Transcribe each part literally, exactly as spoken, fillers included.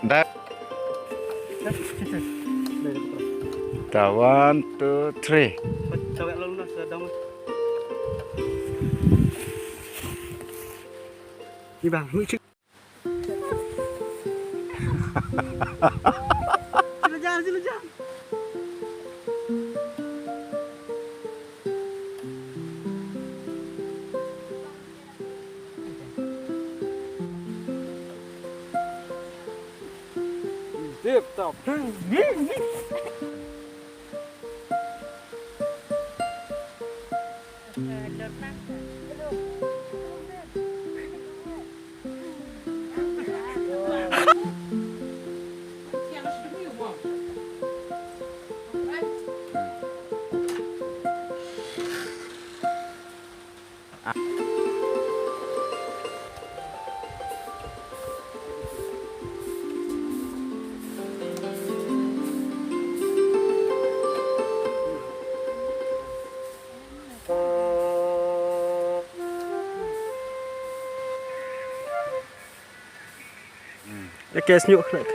Da. Da, one, two, three. Ni bang, ni cik. Sila jalan, sila jalan. Tip top. Ïa ka sniuh khlek.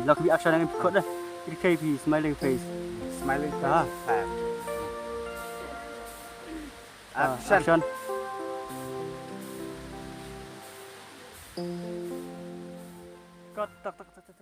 Lah, ka bi action ngan phi khot dah. Ïa ka phi smiling face. Smiling face. Action. Action. Cut, tak, tak, tak, tak.